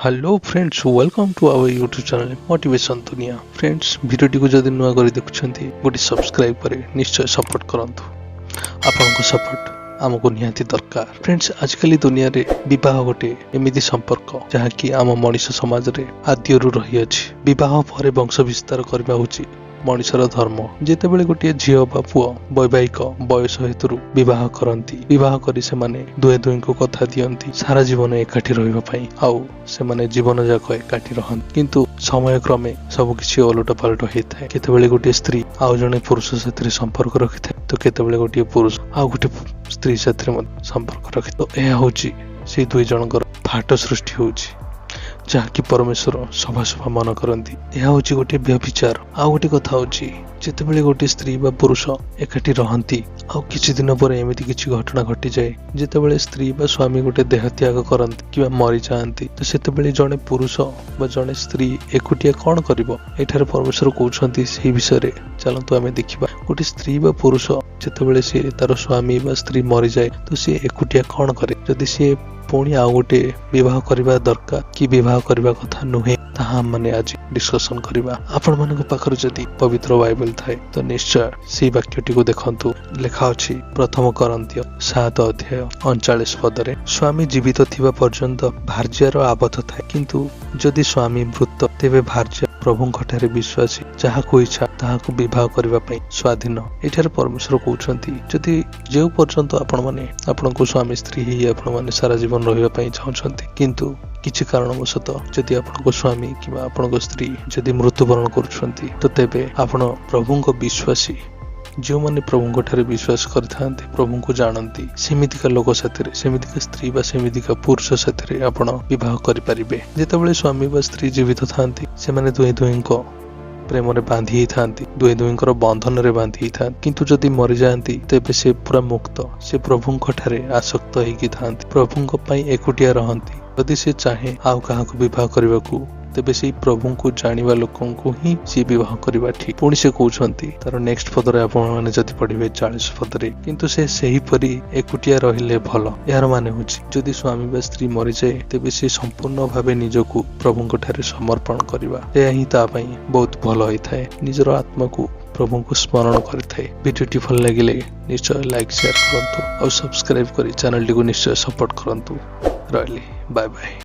Hello friends, welcome to our YouTube channel Motivation Duniya. Friends, ଭିଡ଼ିଓଟିକୁ ଯଦି ନୂଆ କରି ଦେଖୁଛନ୍ତି, ଗୋଟେ ସବସ୍କ୍ରାଇବ୍ କରି ନିଶ୍ଚୟ ସପୋର୍ଟ କରନ୍ତୁ। ଆପଣଙ୍କ ସପୋର୍ଟ ଆମକୁ ନିହାତି ଦରକାର। ଫ୍ରେଣ୍ଡସ୍, ଆଜିକାଲି ଦୁନିଆରେ ବିବାହ ଗୋଟେ ଏମିତି ସମ୍ପର୍କ ଯାହାକି ଆମ ମଣିଷ ସମାଜରେ ଆଦ୍ୟରୁ ରହିଅଛି। ବିବାହ ପରେ ବଂଶ ବିସ୍ତାର କରିବା ହେଉଛି ମଣିଷର ଧର୍ମ। ଯେତେବେଳେ ଗୋଟିଏ ଝିଅ ବା ପୁଅ ବୈବାହିକ ବୟସ ହେତୁରୁ ବିବାହ କରନ୍ତି, ବିବାହ କରି ସେମାନେ ଦୁହେଁ ଦୁହିଁଙ୍କୁ କଥା ଦିଅନ୍ତି ସାରା ଜୀବନ ଏକାଠି ରହିବା ପାଇଁ, ଆଉ ସେମାନେ ଜୀବନ ଯାକ ଏକାଠି ରହନ୍ତି। କିନ୍ତୁ ସମୟ କ୍ରମେ ସବୁ କିଛି ଓଲଟ ପାଲଟ ହେଇଥାଏ। କେତେବେଳେ ଗୋଟିଏ ସ୍ତ୍ରୀ ଆଉ ଜଣେ ପୁରୁଷ ସାଥିରେ ସମ୍ପର୍କ ରଖିଥାଏ, ତ କେତେବେଳେ ଗୋଟିଏ ପୁରୁଷ ଆଉ ଗୋଟେ ସ୍ତ୍ରୀ ସାଥିରେ ମଧ୍ୟ ସମ୍ପର୍କ ରଖିଥାଏ। ତ ଏହା ହଉଛି ସେଇ ଦୁଇ ଜଣଙ୍କର ଫାଟ ସୃଷ୍ଟି ହଉଛି, ଯାହାକି ପରମେଶ୍ୱର ସଭା ସଭା ମନ କରନ୍ତି। ଏହା ହଉଛି ଗୋଟିଏ ବ୍ୟଭିଚାର। ଆଉ ଗୋଟେ କଥା ହଉଛି, ଯେତେବେଳେ ଗୋଟିଏ ସ୍ତ୍ରୀ ବା ପୁରୁଷ ଏକାଠି ରହନ୍ତି ଆଉ କିଛି ଦିନ ପରେ ଏମିତି କିଛି ଘଟଣା ଘଟିଯାଏ, ଯେତେବେଳେ ସ୍ତ୍ରୀ ବା ସ୍ୱାମୀ ଗୋଟେ ଦେହ ତ୍ୟାଗ କରନ୍ତି କିମ୍ବା ମରିଯାଆନ୍ତି, ତ ସେତେବେଳେ ଜଣେ ପୁରୁଷ ବା ଜଣେ ସ୍ତ୍ରୀ ଏକୁଟିଆ କଣ କରିବ? ଏଠାରେ ପରମେଶ୍ୱର କହୁଛନ୍ତି ସେଇ ବିଷୟରେ। ଚାଲନ୍ତୁ ଆମେ ଦେଖିବା, ଗୋଟେ ସ୍ତ୍ରୀ ବା ପୁରୁଷ ଯେତେବେଳେ ସିଏ ତାର ସ୍ୱାମୀ ବା ସ୍ତ୍ରୀ ମରିଯାଏ, ତ ସିଏ ଏକୁଟିଆ କଣ କରେ? ଯଦି ସିଏ ପୁଣି ଆଉ ଗୋଟେ ବିବାହ କରିବା ଦରକାର କି ବିବାହ କରିବା କଥା ନୁହେଁ, ତାହା ଆମମାନେ ଆଜି ଡିସ୍କସନ କରିବା। ଆପଣମାନଙ୍କ ପାଖରେ ଯଦି ପବିତ୍ର ବାଇବେଲ ଥାଏ, ତ ନିଶ୍ଚୟ ସେଇ ବାକ୍ୟଟିକୁ ଦେଖନ୍ତୁ। ଲେଖା ଅଛି ପ୍ରଥମ କରିନ୍ଥୀୟ 7 ଅଧ୍ୟାୟ 39 ପଦରେ, ସ୍ୱାମୀ ଜୀବିତ ଥିବା ପର୍ଯ୍ୟନ୍ତ ଭାର୍ଯ୍ୟାର ଆବଦ୍ଧ ଥାଏ, କିନ୍ତୁ ଯଦି ସ୍ୱାମୀ ମୃତ, ତେବେ ଭାର୍ଯ୍ୟା ପ୍ରଭୁଙ୍କ ଠାରେ ବିଶ୍ୱାସୀ ଯାହାକୁ ଇଚ୍ଛା ତାହାକୁ ବିବାହ କରିବା ପାଇଁ ସ୍ୱାଧୀନ। ଏଠାରେ ପରମେଶ୍ୱର କହୁଛନ୍ତି, ଯଦି ଯେଉଁ ପର୍ଯ୍ୟନ୍ତ ଆପଣମାନେ ଆପଣଙ୍କ ସ୍ୱାମୀ ସ୍ତ୍ରୀ ହେଇ ଆପଣମାନେ ସାରା ଜୀବନ ରହିବା ପାଇଁ ଚାହୁଁଛନ୍ତି, କିନ୍ତୁ କିଛି କାରଣବଶତଃ ଯଦି ଆପଣଙ୍କ ସ୍ୱାମୀ କିମ୍ବା ଆପଣଙ୍କ ସ୍ତ୍ରୀ ଯଦି ମୃତ୍ୟୁବରଣ କରୁଛନ୍ତି, ତ ତେବେ ଆପଣ ପ୍ରଭୁଙ୍କ ବିଶ୍ୱାସୀ, ଯେଉଁମାନେ ପ୍ରଭୁଙ୍କ ଠାରେ ବିଶ୍ୱାସ କରିଥାନ୍ତି, ପ୍ରଭୁଙ୍କୁ ଜାଣନ୍ତି, ସେମିତିକା ଲୋକ ସାଥିରେ, ସେମିତିକା ସ୍ତ୍ରୀ ବା ସେମିତିକା ପୁରୁଷ ସାଥିରେ ଆପଣ ବିବାହ କରିପାରିବେ। ଯେତେବେଳେ ସ୍ୱାମୀ ବା ସ୍ତ୍ରୀ ଜୀବିତ ଥାନ୍ତି, ସେମାନେ ଦୁହେଁ ଦୁହିଁଙ୍କ ପ୍ରେମରେ ବାନ୍ଧି ହେଇଥାନ୍ତି, ଦୁହେଁ ଦୁହିଁଙ୍କର ବନ୍ଧନରେ ବାନ୍ଧି ହେଇଥାନ୍ତି। କିନ୍ତୁ ଯଦି ମରିଯାଆନ୍ତି, ତେବେ ସେ ପୁରା ମୁକ୍ତ। ସେ ପ୍ରଭୁଙ୍କ ଠାରେ ଆସକ୍ତ ହେଇକି ଥାନ୍ତି, ପ୍ରଭୁଙ୍କ ପାଇଁ ଏକୁଟିଆ ରହନ୍ତି। ଯଦି ସେ ଚାହେଁ ଆଉ କାହାକୁ ବିବାହ କରିବାକୁ, ତେବେ ସେଇ ପ୍ରଭୁଙ୍କୁ ଜାଣିବା ଲୋକଙ୍କୁ ହିଁ ସିଏ ବିବାହ କରିବା ଠିକ। ପୁଣି ସେ କହୁଛନ୍ତି ତାର ନେକ୍ସଟ ପଦରେ, ଆପଣମାନେ ଯଦି ପଢିବେ 40 ପଦରେ, କିନ୍ତୁ ସେ ସେହିପରି ଏକୁଟିଆ ରହିଲେ ଭଲ। ଏହାର ମାନେ ହେଉଛି, ଯଦି ସ୍ୱାମୀ ବା ସ୍ତ୍ରୀ ମରିଯାଏ, ତେବେ ସେ ସମ୍ପୂର୍ଣ୍ଣ ଭାବେ ନିଜକୁ ପ୍ରଭୁଙ୍କ ଠାରେ ସମର୍ପଣ କରିବା, ଏହା ହିଁ ତା ପାଇଁ ବହୁତ ଭଲ ହେଇଥାଏ। ନିଜର ଆତ୍ମାକୁ ପ୍ରଭୁଙ୍କୁ ସ୍ମରଣ କରିଥାଏ। ଭିଡ଼ିଓଟି ଭଲ ଲାଗିଲେ ନିଶ୍ଚୟ ଲାଇକ୍, ସେୟାର କରନ୍ତୁ ଆଉ ସବସ୍କ୍ରାଇବ କରି ଚ୍ୟାନେଲଟିକୁ ନିଶ୍ଚୟ ସପୋର୍ଟ କରନ୍ତୁ। ରହିଲି, ବାଏ ବାଏ।